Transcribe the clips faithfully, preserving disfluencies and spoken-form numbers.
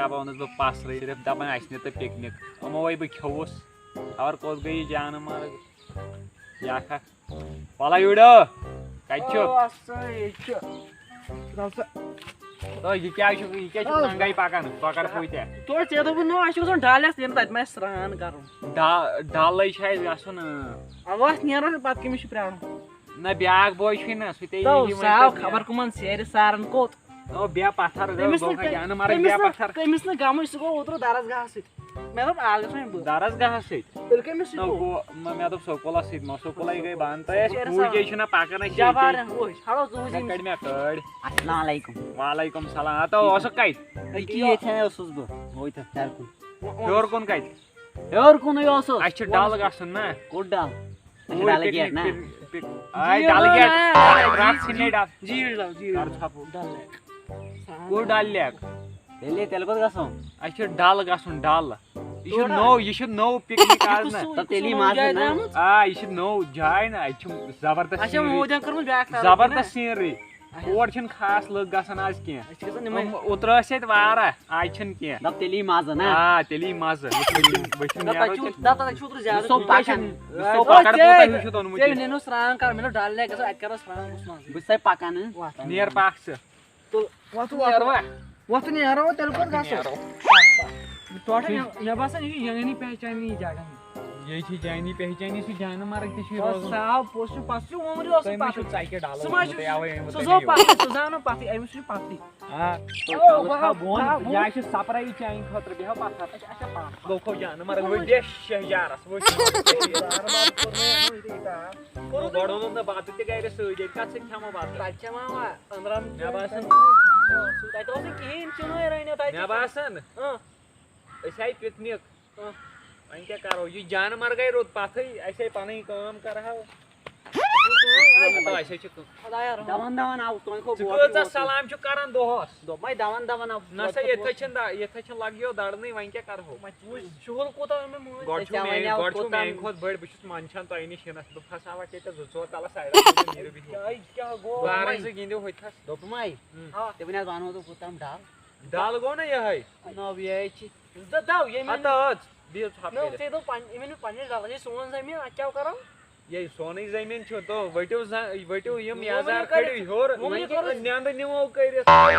دَپان اوسُس بہٕ پَسرٕ، صرف دَپان اَسہِ نہِ تہٕ پِکنِک۔ یِمو وَے بہٕ کھیوٚوُس، خبر کوٚت گٔے یہِ جانہٕ مرگ۔ بیٛاکھ اکھ۔ وَلہٕ یوٗرۍ۔ کَتہِ چھُ؟ او، سا ییٚتہِ چھُ۔ دَپ سا۔ تو یہِ کیٛاہ چھُ، یہِ کیٛاہ چھُ او۔ ننٛگَے پَکان؟ کۄکَر پوٗتۍ۔ تو ژےٚ دوٚپُتھ نہ، اَسہِ چھُ گژھُن ڈَل یَس، ییٚمہِ تَتہِ ما آسہِ سرٛان کَرُن۔ ڈَ-، ڈَلَے چھُ اَسہِ گژھُن، اۭں۔ اَوا، اَسہِ نیرو نہٕ، پَتہٕ کٔمِس چھُ پرٛارُن؟ نہ، بیٛاکھ بوے چھُے نہ، سُہ تہِ تو یی وۄنۍ سا آو تَتہِ۔ خبر کٕمَن سیرِ سارَن کوٚت۔ او، بیٚہہ پَتھَر، أمِس گوٚو نہٕ، کَتہِ؟ اَنہٕ مَرٕگ، أمِس بیٚہہ نہٕ، پَتھَر۔ أمِس نہٕ غمٕے، سُہ گوٚو اوترٕ درسگاہَس سۭتۍ۔ مےٚ دوٚپ، آز گژھو وۄنۍ بہٕ۔ درسگاہَس سۭتۍ؟ تیٚلہِ کٔمِس سۭتۍ نہ، گوٚو؟ گوٚو، مہ-، مےٚ دوٚپ سکوٗلَس سۭتۍ، مہ، سکوٗلَے گٔے بنٛد۔ تۄہہِ ٲسۍ شیرٕ کوٗر سان۔ یے چھِنہ پَکان، أسۍ چھِ جبار ییٚتہِ۔ ہوش، ہڑو زٕ مےٚ بجے۔ کٔڑۍ، مےٚ کٔڑۍ۔ السلام علیکم۔ وعلیکم السلام۔ ہتو، اوسُکھ کَتہِ؟ أتی ییٚتہِ اوسُس بہٕ۔ ہوٚتہِ، ہیٚرِ کُن۔ ہیوٚر کُن کَتہِ؟ ہیوٚر کُنُے اوسُس۔ اَسہِ چھُ ڈَل گژھُن نہ۔ کوٚت ڈَل؟ اچھا، اوٗرۍ ڈَل گیٹ پِکنِک، نا؟ پِک-، پِک-، آے، جی، ڈَل گیٹ۔ نا، رَٹھ ژھٕنۍ مےٚ ڈَل۔ جیٖل ڈَل، جیٖل کَر ڈَل۔ ژھۄپہٕ؟ ڈَل لیک۔ کوٚت ڈَل لیک؟ تیٚلہِ، تیٚلہِ کوٚت گژھو؟ اَسہِ چھُ ڈَل گژھُن، ڈَل۔ یہِ چھُ تورٕ؟ نوٚو، یہِ چھُ نوٚو پِکنِک آز نہ۔ یہِ کُس، تہٕ تیٚلہِ یی کُس مَزٕ نوٚو جاے نہ۔ درٛامٕژ؟ آ، یہِ چھِ نوٚو جاے نہ، اَتہِ چھِ زبردست اچھا، scenery۔ وۄنۍ وۄنۍ کٔرمٕژ بیٛاکھ ٹرٛاوٕل زبردست کِنہٕ؟ Scenery۔ اچھا۔ اور چھِنہٕ خاص لُکھ گژھان آز کینٛہہ۔ أسۍ چھِ گژھان یِمَے۔ یِم اوترٕ ٲسۍ اَتہِ واریاہ، آز چھِنہٕ کینٛہہ۔ دَپ تیٚلہِ یی مَزٕ نہ۔ آ، تیٚلہِ یی مَزٕ۔ وٕچھ، وٕچھ، وٕچھ، دَپ تَتہِ نیرو چھُ، تیٚلہِ۔ دَپ تَتہِ چھُ اوترٕ زیادٕ سُہ پَکان۔ سُہ پَکان کوٗتاہ ہیوٗ چھُ توٚنمُت ژےٚ یہِ؟ وَنیو سرٛان کَر، مےٚ دوٚپ ڈَل لیک گژھو، اَتہِ کَرو سرٛان کُس مَزٕ۔ بہٕ چھُسَے پَکان، ہہ؟ وَتھ۔ نیر پَکھ ژٕ۔ تہٕ وَتھ، نیروا؟ وَتھ نیرو، تیٚلہِ کوٚت گژھو؟ نیرو۔ ٹوٹل مےٚ، مےٚ باسان، یہِ چھِ جانی پہچانی یہِ جگہ۔ یہِ چھِ جانی پہچانی، سُہ جانہٕ مرگ تہِ چھُ بس روزان۔ صاف پوٚز چھُ، پَتہٕ چھُ وۄمرِ اوسُن تُہۍ ما چھُو پَتہٕ۔ ژَکہِ ڈَلہٕ سُہ ما ووٚنمُت؟ چھُ، اَوَے أنۍ سُہ وۄنۍ زو تُہۍ پَتہٕ، سُہ زانو پَتھٕے، أمِس چھُ پَتھٕے۔ آ، آ، تُہۍ بہٕ تھاو ہاو، بہٕ وَن، بہٕ ہاو۔ یہِ چھِ سَپرَے چانہِ خٲطرٕ، بیٚہو پَتھَر۔ اچھا، اچھا، پَتھ۔ گوٚو کھو جانہٕ مرگ، وۄنۍ بیٚیہِ شیٚہجارَس، وۄنۍ چھُ۔ کوٚرُو گۄڈٕ تۄہہِ؟ اوٚنُم نہٕ بَتہٕ تہِ گَرِ سۭتۍ، ییٚتہِ کَتھ سۭتۍ کھٮ۪مو بَتہٕ؟ تَتہِ کھٮ۪مہٕ ہاوان أنٛدرَم۔ مےٚ باسان۔ سُہ تَتہِ اوس نہٕ کِہیٖنۍ، چُنوے رٔنِو تَتہِ۔ مےٚ باسان۔ اۭں۔ أسۍ آیہِ پِکنِک۔ اۭں۔ وۄنۍ کیٛاہ کَرو؟ یہِ جانہٕ مرگَے روٗد پَتھٕے، اَسہِ آیہِ پَنٕنۍ کٲم کَرٕہاو۔ اَتھ آسہِ، أسۍ چھِ کٲم۔ خۄدایا رحم۔ دَوَن دَوَن آوُس، تۄہہِ کھو ژٕ بوزُن کۭژاہ اوس۔ سلام چھُ کَران دۄہَس؟ دوٚپمَے دَوَن دَوَن آوُس، نہ سا، توتہِ ییٚتہِ تھَس ووتُس۔ چھِنہٕ دا-، ییٚتہِ تھَس چھِنہٕ لَگیو دَرنٕے، وۄنۍ کیٛاہ کَرٕہو؟ وۄنۍ وٕچھ، شُہُل کوٗتاہ اوٚن مےٚ مٔنٛزۍ۔ گۄڈٕ چھُو ژےٚ میٛانہِ، وَنیٛاو گۄڈٕ چھُو کوٗتاہ میٛانہِ کھۄتہٕ بٔڑۍ، بہٕ چھُس منٛدچھان تۄہہِ نِش یِنَس۔ بہٕ پھساوَکھ ییٚتٮ۪تھ زٕ ژور تَلَس سایڈَس منٛز، نیٖرِو بِہِو۔ کیٛاہ، کیٛاہ گوٚو؟ بارَن زٕ گِنٛدِو ہوٚتہِ تھَس۔ دوٚپمَے، ہُم۔ آ۔ ژےٚ وَنیٛاو بہٕ اَنہو تہٕ کوٗتاہ ڈَل۔ ڈَل گوٚو نہ یِہوٚے؟ نہ، یہِ ہے چھِ۔ زٕ دَو، ییٚمہِ ہتا ٲژ، بِہِو ژھۄپہٕ نہ، کٔرِتھ۔ ژےٚ دوٚپ پنٕنۍ، ییٚمہِ نہٕ پنٕنہِ ڈَلَس، یہِ سون زٔمیٖن، اَتھ کیٛاہ کَرو؟ یے سونٕے زٔمیٖن چھُ، تو ؤٹِو زَ-، ؤٹِو یِم وۄمرِ یَزار کٔرِتھ۔ کھٲلِو ہیوٚر، وۄمرِ وۄنۍ کٔرِتھ۔ نیٚنٛدٕ نِمو کٔرِتھ۔ آے،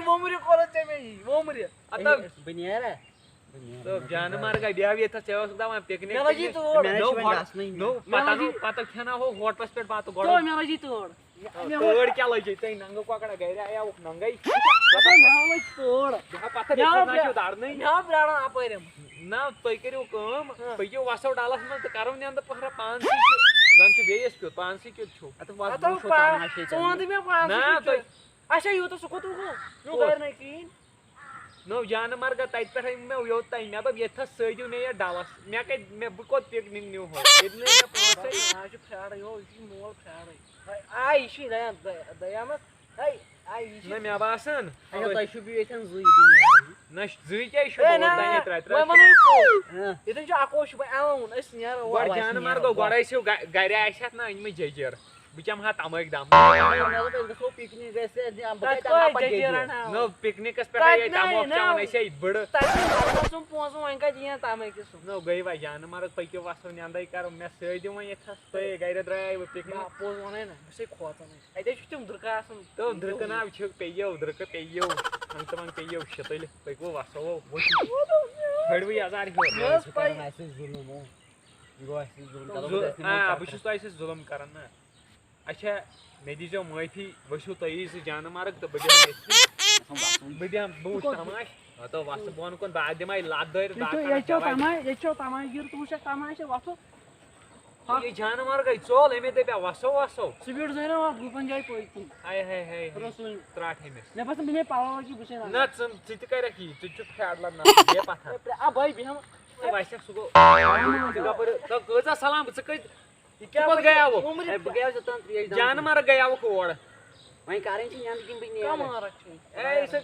وۄمرِ کٔرِتھ ژےٚ مےٚ یی، وۄمرِ۔ ہتا ہے، بہٕ نیرا؟ بہٕ نیرا؟ تو جانہٕ مرگا بیٚہو ییٚتہِ تھَس، ژےٚ اوسُکھ دَپان پِکنِک مےٚ لَجی پِکنِک۔ تور۔ مےٚ نٔو وۄنۍ ہوٹ-، گژھنٕے نٔو مےٚ پَتہ لَجی نو-، پَتہٕ کھٮ۪ناوہو ہوٹلَس پٮ۪ٹھ بَتہٕ گۄڈٕ۔ تو مےٚ لَجی تور۔ مےٚ تٲر کیٛاہ لٔجے ژےٚ ننٛگہٕ کۄکرا گرِ آیاوُکھ ننٛگَے؟ مےٚ لٔج تٲر۔ بیٚہہ پَتھَر، مےٚ یَتھ آو منٛز چھُ پرٛا-، دَرنٕے۔ مےٚ آو پرٛاران اَپٲرۍ یِم۔ نہ، تُہۍ کٔرِو کٲم، ہاں۔ پٔکِو وَسو ڈَلَس منٛز تہٕ کَرو نیٚنٛدٕ پٔہرا پانسٕے کیُتھ۔ زَن چھُ بیٚیِس کیُتھ، پانسٕے کیُتھ چھُو۔ اَتھ وَس-، ہَتو وٕچھو پا-، تَماشے ژٕ وَن تہٕ مےٚ پانسٕے نہ، کیُتھ چھُ۔ تۄہہِ اچھا، یوٗتاہ سُہ کوٚت گوٚو؟ یوٗتاہ کوٚت؟ کَرِ نہٕ کِہیٖنۍ۔ نو جانہٕ مرگا تَتہِ پٮ۪ٹھَے مےٚ یوٚت تام، مےٚ دوٚپ ییٚتہِ تھَس سۭتۍ دیُن مےٚ یَتھ ڈَلَس۔ مےٚ کَتہِ، مےٚ، بہٕ کوٚت پِکنِک نِمہو؟ ییٚتہِ نَے مےٚ پونٛسَے۔ آ، یہِ چھُ پھیٛارَے، ہو، یہِ چھُ مول پھیٛارَے۔ آ، یہِ چھُے دَیان، دَ-، دَیانَس۔ ہے، آ، یہِ چھُ نہ، مےٚ باسان۔ اچھا، تۄہہِ چھُو بیٚیہِ ییٚتٮ۪ن زٕے تہِ نیران۔ نہ، زٕے کیٛازِ چھُ؟ ہے، نہ، بہٕ وَنہٕ نہ، یہِ ترٛےٚ ترٛےٚ وۄنۍ وَنو یہِ پوٚز۔ ہاں۔ ییٚتٮ۪ن چھُ اَکوے چھُ وۄنۍ اَلوُن، أسۍ نیرو گۄڈٕ اورٕ۔ جانہٕ مرگو، گۄڈٕ ٲسِو گَ-، گَرِ آسہِ ہَتھ نہ أنۍمٕتۍ جٔجیٖر۔ بہٕ چَمہٕ ہا تَمٲکۍ دَم۔ مےٚ دوٚپ، أسۍ گژھو پِکنِک، أسۍ، أسۍ، بہٕ تَتہِ کَتہِ کَتہِ اَنہٕ ہا کَتہِ پَتہٕ جٔجیٖر جٔجیٖر؟ اَنہٕ ہا؟ نو، پِکنِکَس پٮ۪ٹھ تَتہِ آیے نہ، تَموکھ نہ۔ چٮ۪وان، أسۍ ہے بٕڑٕ۔ تَتہِ چھُنہٕ مطلب سُم پونٛسہٕ، وۄنۍ کَتہِ یِیَن تَمٲکۍ سُم؟ نو، گٔے وۄنۍ جانہٕ مرگ، پٔکِو وَسو نٮ۪نٛدَے کَرو، مےٚ سۭتۍ دِیِو وۄنۍ ییٚتہِ تھَس، تُہۍ گَرِ درٛاے وۄنۍ پِکنِک۔ نہ، پوٚز وَنَے نہ، بہٕ چھُسَے کھوژان۔ اَتہِ حظ چھِ تِم دٕرکہٕ آسان۔ تہٕ دٕرکہٕ ناو چھِ، پیٚیِو، دٕرکہٕ پیٚیِو، ہنٛگتہٕ منٛگ پیٚیِو، شِتٕلۍ، پٔکِو وَسو، ؤتھِو۔ کھٲلِو یَزار ہیوٚر۔ مےٚ ٲس پَے۔ یہِ گوٚو اَسہِ سۭتۍ ظُلُم، ہو۔ یہِ گوٚو اَسہِ سۭتۍ ظُلُم، چلو، ظُل-، بہٕ گژھٕ نہٕ آ، وۄنۍ بہٕ چھُس تۄہہِ سۭتۍ ظُلُم کران نا۔ اچھا، مےٚ دیٖزیو معٲفی، ؤسِو تُہی زٕ جانہٕ مرگ تہٕ بہٕ بیٚہمہٕ ییٚتھی۔ بہٕ بیٚہمہٕ، بہٕ وٕچھٕ تماشہٕ۔ ہتو وۄتھ ژٕ بۄن کُن، بہٕ دِمے لتھ دٲرِتھ، ییٚتہِ بہٕ چھو، کر ییٚتہِ چھو کیٛاہ واتہِ۔ تماشہٕ، ییٚتہِ چھو تماشہٕ گیٖر، ژٕ وٕچھکھ تماشہٕ، وۄتھو۔ یہِ جانہٕ مرگے ژوٚل، أمۍ دَپیٛا وَسو وَسو۔ سُہ بیوٗٹھ زٲنۍ نا اَتھ گُپن جایہِ پٔتۍ کِنۍ۔ ہاے ہاے ہاے ہاے۔ رسول۔ ترٛٹھ أمِس۔ مےٚ باسان، بہٕ مےٚ پَلو لَگہِ، بہٕ چھُسے نہ، ژٕ، ژٕ تہِ کَرَکھ یی، ژٕ تہِ چھُکھ فیڈ لَد نفر، بیٚہہ پَتھَر۔ آ، بھائی، بیٚہمہٕ۔ ژٕ وَسَکھ، سُہ گوٚو۔ ژٕ کَپٲرۍ، ژٕ کۭژاہ سلام، ژٕ کٔژ، یہِ کیٛاہ کوٚت گٔیاوُکھ؟ عمرِ ہے، بہٕ گٔیاس یوٚتام ترٛیش دامہٕ۔ جانہٕ مرگ گٔیاوُکھ اور۔ وۄنۍ کَرٕنۍ چھِ نیٚنٛدٕ کِنۍ بہٕ نیرٕ۔ کَم عٲرَق چھُ؟ اے، یہِ چھِ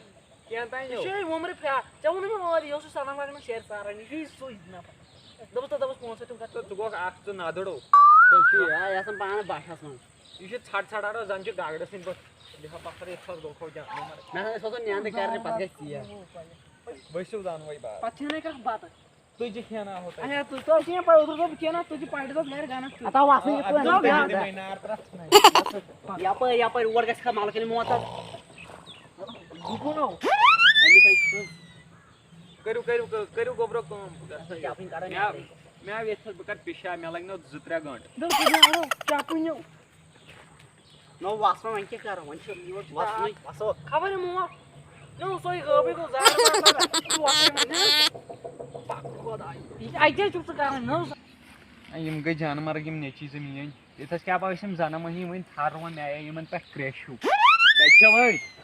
کینٛہہ تام یہِ چھُ یِوان۔ یہِ وۄمرِ پھیٛار۔ ژےٚ ووٚنُے مےٚ اورٕ، یہِ اوسُے سَلام لاگان شیرِ ژارَن، یہِ چھُے سُے نفر۔ دوٚپُس تہٕ دوٚپُس پونٛسہٕ تِم کَتھ۔ تہٕ ژٕ گوٚکھ اَکھ ژٕ نَدٕرو۔ تُہۍ چھِو یہِ آسان پانہٕ بَٹھَس منٛز۔ یہِ چھُ ژھَٹ ژھَٹ اَڑان، زَن چھُ گاگڑَس سٕنٛدۍ پٲٹھۍ۔ یہِ ہا پَتھَر ییٚتہِ تھَس گوٚو کھو جان۔ مےٚ سا ٲسۍ سوزُن نیٚنٛدٕ کَرنہِ، پَتہٕ گژھِ ژیر۔ ؤسِو دۄنوَے بار۔ پتہٕ کھیٚنَے کانٛہہ بَتہٕ۔ تُجہِ کھیٚناوہو تۄہہِ۔ اچھا، تُہۍ، تۄہہِ چھِ یہِ پَے، اوترٕ دوٚپ کھیٚنہ تُجہِ پَٹہِ دۄد گَرِ گَنَس تیُتھ۔ اَتھ آو وَسٕے یہِ آ، کُن۔ اَتھ نو، نہ۔ دِمَے نار ترٛٹھ ژھٕنَے۔ یَپٲرۍ، یَپٲرۍ، اور گژھِ کھا مَلہٕ کِنۍ موت اَتھ۔ یہِ کُن آو۔ أمِس آیہِ کٲم۔ کٔرِو، کٔرِو، کٔرِو گوٚبرو کٲم۔ اَتھ چھِ اَپٲرۍ کَڑان مےٚ آو، نیٚبرٕے۔ مےٚ آو ییٚتہِ تھَس، بہٕ کَرٕ پِشاب، مےٚ لَگہِ نہ زٕ ترٛےٚ گٲنٛٹہٕ۔ دوٚپُکھ، یہِ اَنو چَکُن یِم۔ نو وَس وۄنۍ، وۄنۍ کیٛاہ کَرو؟ وۄنۍ چھُ یور چھُ وَس تاپھ۔ وۄنۍ، وَسو۔ خبر یِمو ما، نو سۄے غٲبٕے گوٚو، زہر ما پَتہ۔ یہِ وَسو وۄنۍ، ہہ؟ پَکھ خۄداے۔ یہِ اَتہِ کیٛاہ چھُکھ ژٕ کَران؟ نہ حظ۔ یِم گٔے جانہٕ مرگ، یِم نیٚچی زٕ میٛٲنۍ۔ ییٚتہِ حظ کیٛاہ پَے ٲسۍ یِم زَنان مٔہنی، وۄنۍ تھَر وۄنۍ مےٚ آیے یِمَن پٮ۪ٹھ کرٛیش ہیوٗ۔ کَتہِ چھَو أسۍ؟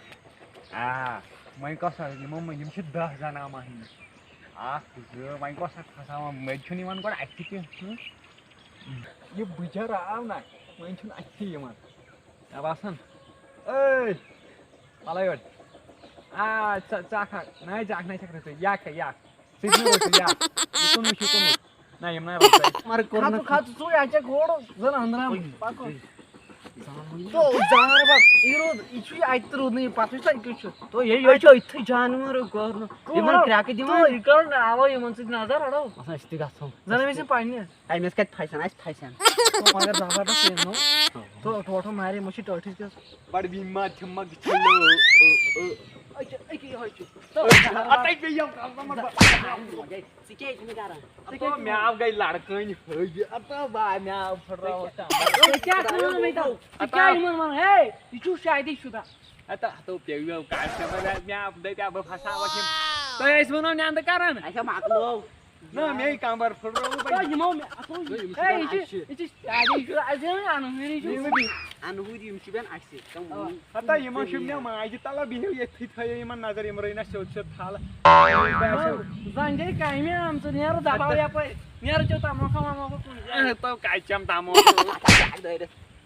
آ، وۄنۍ کۄس اَکھ؟ یِمو منٛز، یِم چھِ دَہ زَنان مٔہنی۔ اَکھ، زٕ، وۄنۍ کۄس اَکھ پھساوان؟ مٔزۍ چھُنہٕ یِوان گۄڈٕ اَتھِ تہِ کینٛہہ۔ ہُم۔ یہِ بٕجَر آو نہ، وۄنۍ چھُنہٕ اَتھِ یِوان۔ مےٚ باسان۔ أے، وَلَے یورٕ۔ آ، ژٕ، ژٕ اَکھ اَکھ۔ نہ، ژٕ اَکھ نَے چھَکھ رٕژٕے۔ یہِ اَکھ ہے، یہِ اَکھ۔ ژٕ تہِ نہٕ رٕژٕے، یہِ اَکھ۔ یہِ کُنوُے چھُ کُنوُے۔ نہ، یِم نہ رٕژٕے۔ مگر کوٚر نہٕ کھَژٕ، کھَژٕ ژٕے اَتہِ گوٚڑ زَن أنٛدرَم۔ پَکو۔ تو جانور، یہِ روٗد، یہِ چھُ یہِ اَتہِ تہِ روٗد نہٕ یہِ پَتہٕ وٕچھ سا یہِ کیُتھ چھُ۔ تو یہِ، یہِ چھُ أتھٕے جانور کوٚر نہٕ۔ تو یِمَن وَنو، کرٛٮ۪کہٕ دِوان۔ تو یہِ کَرو نہٕ اَوَے یِمَن سۭتۍ نظر اَڑو۔ آسان أسۍ تہِ گژھو۔ زَن أمِس یہِ پنٛنہِ۔ أمِس کَتہِ پھَسن، اَسہِ پھَسن۔ تو مگر زبردست یہِ نو۔ تو ٹوٹھو مارے، مےٚ چھِ ٹٲٹھِس کیٛاہ۔ بَڑٕ بیٖمار چھِ مَگ چھِ لو، او، او۔ أکہِ، أکہِ یِہوٚے چھُ۔ تو اَتَے پیٚیہِ یَم کَلہٕ مگر۔ ژٕ کیٛازِ چھُنہٕ کران؟ اتو مےٚ آو گٔے لڑکٲنۍ ہٲوِتھ۔ اتو با مےٚ آو پھٕٹراوُس تام۔ ژےٚ کیٛاہ کٲم ییٚتٮ۪ن؟ ژٕ کیٛاہ یِمن وَنان؟ ہے، یہِ چھُ شادی شُدہ۔ اتو، اتو پیٚیو کاشہِ منٛز، مےٚ آو دٔپۍ، بہٕ پھساوکھ یِم۔ تۄہہِ ٲسۍ وَنان نیٚنٛدٕ کران؟ اچھا، مۄکلو۔ نہ، مے کمبر پھٕٹروو ہے، بہٕ۔ یِمو مےٚ، اتو، نہ، یِم چھِ ہے، یہِ دَپان چھِ، اَسہِ۔ یہِ چھِ شادی شُدہ، اَسہِ چھِ وَنان اَنہٕ ہُنٛدٕے چھُ۔ یِم چھِ اَنہٕ ہُنٛدۍ، یِم چھِ وَنان اَسہِ۔ تِم ہتا، یِمن چھُ مےٚ ماجہِ تَلہ، بِہِو ییٚتھی، تھٲیِو یِمن نظر، یِم رٔوۍ نہ سیوٚد سیوٚد تھل۔ زنجے کامہِ آمژٕ، نیرٕ دباو یپٲرۍ، نیرٕ چیو تموکھا وموکھا کُن۔ اے، تو کتہِ چم تموکھا؟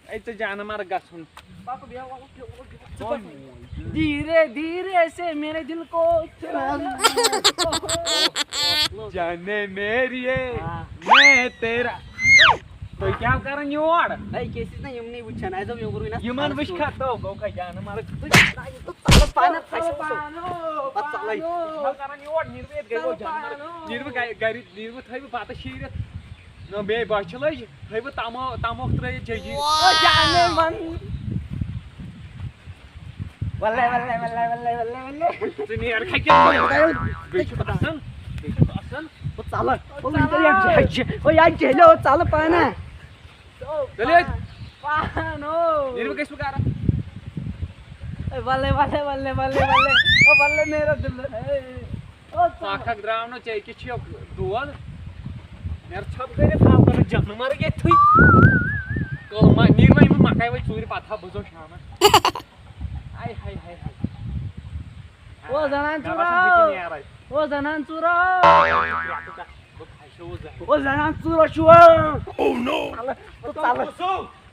اے، ژےٚ جانہٕ مرگ گژھُن۔ پکو، بیٚہہ، پکو، بیٚہہ، بیٚہہ۔ دھیرے دھیرے سے میرے دل کو چرانا۔ جانے میری، ہاں۔ میں تیرا۔ تُہۍ کیٛاہ کران یور؟ ہے، کیٛاہ ٲسِس نہ یِمنٕے وٕچھان، اَسہِ دوٚپ یِم گوٚو نہ یِمن وٕچھ کھا تو گوٚو کھا جانہٕ مرگ۔ تُہۍ ژَلو پانہٕ، پھسہِ سُہ۔ پانو، پَتہٕ ژَلٕے۔ پانو۔ کیٛاہ کران یور؟ نیٖرِو ییٚتہِ گٔے ژَلو گوٚو جانہٕ مرگ۔ پانو۔ نیٖرِو گَرِ، گَرِ، نیٖرِو تھٲیِو بَتہٕ شیٖرِتھ۔ نہ، بیٚیہِ بۄچھِ لٔج، تھٲیِو تَمو-، تَموکھ ترٛٲیِتھ جٔجی۔ او جانہٕ من۔ وَلَے، وَلَے، وَلَے۔ ژٕ نیر کھا کِنہٕ بہٕ؟ بیٚیہِ چھُ اَسان، بیٚیہِ چھُ اَسان۔ او ژَلہٕ۔ او ژَلہٕ۔ یہِ کَرِ یا جہِ-، جہِ-، او یا جیٚلہِ، او ژَلہٕ پانہٕ۔ تیٚلہِ؟ پانو۔ نیٖرِو گژھِ بہٕ گَرٕ۔ اے، وَلَے، وَلَے، وَلَے، وَلَے، وَلَے۔ او وَلَے میرا دِل۔ اے۔ او ژٕ اکھ اکھ درٛاو نہٕ ژےٚ أکِس چھِ دود۔ مےٚ ژھۄپ کٔرِتھ تھاو کٔرِتھ جانہٕ مرگ ییٚتھٕے۔ کٲم ما-، نیٖر وۄنۍ یِمن مکاے وۄنۍ ژوٗرِ پتہٕ ہا بہٕ زو شامن۔ ہاے ہاے ہاے ہاے۔ او زنان مےٚ باسان بہٕ تہِ ژوٗرو۔ نیرے۔ او زنان ژوٗرو۔ بہٕ پھسیووُس زنہِ۔ او زنان ژوٗرو چھُو۔ Oh no! ژلہٕ، ژلہٕ۔